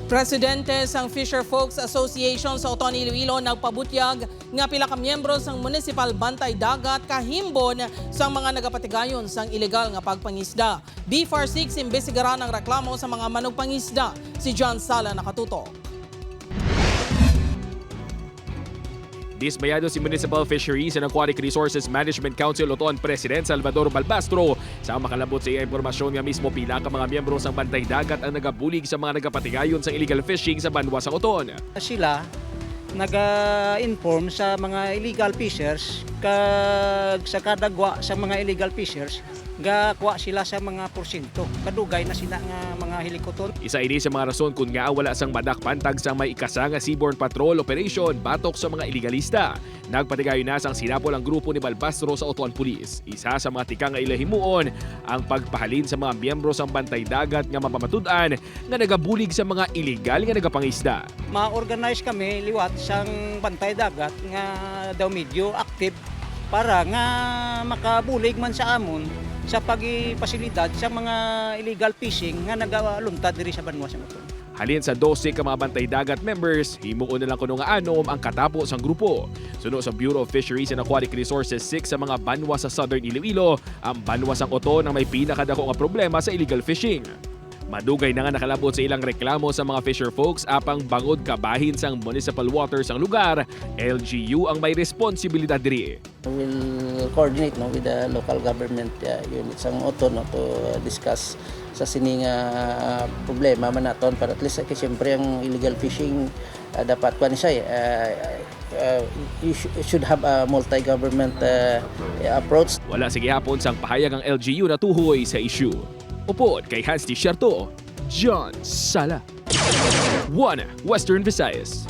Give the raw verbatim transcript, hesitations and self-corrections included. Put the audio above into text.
Presidente sang Fisher Folks Association sa Oton, Iloilo nagpabutyag nga pila ka miyembro sang Municipal Bantay Dagat kahimbon sang mga nagapatigayon sang ilegal nga pagpangisda. B F A R six imbestigaran ang reklamo sa mga manugpangisda. Si John Sala nakatutok. Dismayado si Municipal Fisheries and Aquatic Resources Management Council Oton President Salvador Balbastro sa makalabot sa iya impormasyon nga mismo pila ka mga miyembro sang Bantay Dagat ang nagabulig sa mga nagapatigayon sang illegal fishing sa banwa sang Oton. Sila naga-inform sa mga illegal fishers, kag sa kada gwa sa mga illegal fishers, gakuha sila sa mga porsyento. Kadugay na sila nga mga hilikuton. Isa ini sa mga rason kon ngaa wala sang madakpan tag sang may ikasa nga seaborne patrol operation batok sa mga iligalista. Nagpatigayon na sang sinapol ang grupo ni Balbastro sa Oton Police. Isa sa mga tikang nga ila himuon ang pagpahalin sa mga miyembro sang Bantay Dagat nga mapamatud-an nga nagabulig sa mga iligal nga nagapangisda. Ma-organize kami liwat sang Bantay Dagat nga daw medyo active para nga makabulig man sa amon sa pagipasilidad sa mga illegal fishing nga nagaluntad diri sa banwa sa Oton. Halin sa dose ka mga Bantay Dagat members, himuon na lang kuno nga anom ang katapo sang grupo. Suno sa Bureau of Fisheries and Aquatic Resources six sa mga banwa sa Southern Iloilo, ang banwa sang Oton ang may pinakadako nga problema sa illegal fishing. Madugay na nga nakalabot sa ilang reklamo sa mga fisher folks, apang bangod kabahin sang municipal water sang lugar, L G U ang may responsibilidad diri. We will coordinate, no, with the local government, uh, units sang Oton, no, to, uh, discuss sa sini nga, uh, problema man naton, para at least, uh, kay siyempre ang illegal fishing, uh, dapat kuan siya, eh, uh, uh, you sh- should have a multi-government, uh, approach. Wala sa gihapon sang pahayag ang L G U natuhoy sa issue. Upod kay Hans Desierto, John Sala, One Western Visayas.